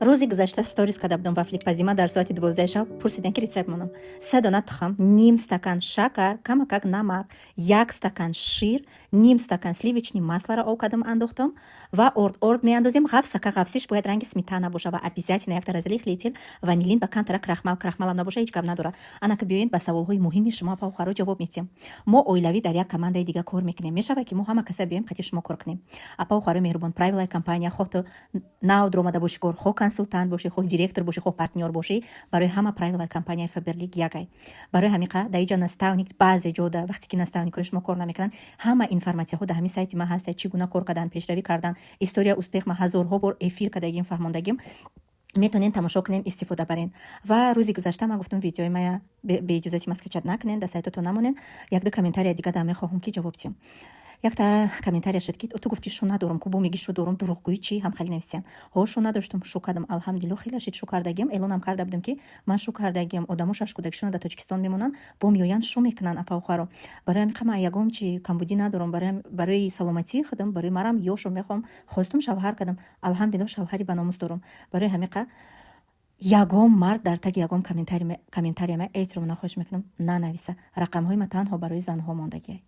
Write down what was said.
Рӯзи гузашта сторис карда будам вафли пазима. Дар соати 12 шаб пурсидем, ки рецепт монам. Се дона тухм, ним стакан шакар, камакак намак, як стакан шир, ним стакан сливочный масло ро об кардам, андохтам ва орд. Орд меандозем ғафсака, ғафсиш бояд ранги сметана боша ва обязательно якта разрыхлитель, ванилин ба камтара крахмал. Крахмалам набоша, ҳеҷ гап надора. Анака биёед, ба саволҳои муҳими шумо, апа, ҷавоб медиҳем. Мо оилавӣ дар як командаи дига кор мекунем, мешавад, ки мо ҳама каса биёем, қати шумо кор кунем? Апа, хоҳарои меҳрубон, правилаи компания: хоҳ ту нав дуромада бошӣ кор, хоҳ консултант бошӣ, хоҳ директор бошӣ, хоҳ партнёр бошӣ, барои ҳама правилаи компанияи Фаберлик ягай. Барои ҳамиқа дар иҷа наставник, баъзе ҷода вақте ки наставникҳои шумо кор намекунанд, ҳама информатсияҳо дар ҳамин сайти ман ҳаста: чӣ гуна кор кардан, пешравӣ кардан, история успех. Ман ҳазорҳо бор эфир кардагим, фаҳмондагим, метавонед тамошо кунед, истифода барен. Ва рӯзи гузашта ман гуфтам, видеои мая беиҷозати ма скачать накунед, дар сайтото намонед. Якду комментария дига да мехоҳам, ки ҷавоб диҳам. Якта комментария шуд, ки ту гуфти, шу надорам ку, бо меги, шу дорам, дурӯғгӯӣ чӣ ҳам хеле нависиян. Ҳо, шу надоштум, шу кардам, алҳамдулилло, хеле шид, шу кардагим. Эълонам карда будам, ки ман шу кардагим. Одамо шаш кӯдакишона дар Тоҷикистон мемонанд, бо меоянд, шу мекунанд, апа, хоҳаро. Барои ҳамин қа ман ягон чи камбудӣ надорам. Барои саломатии худам, барои марам ёшу мехоҳам, хостум, шавҳар кардам, алҳамдулилло, шавҳари баномус дорам. Барои ҳамин қа ягон мард дар таги ягон комментария ма, эҳтиромона хоҳиш мекунам, нанависа. Рақамҳои ма танҳо барои занҳо мондагиай.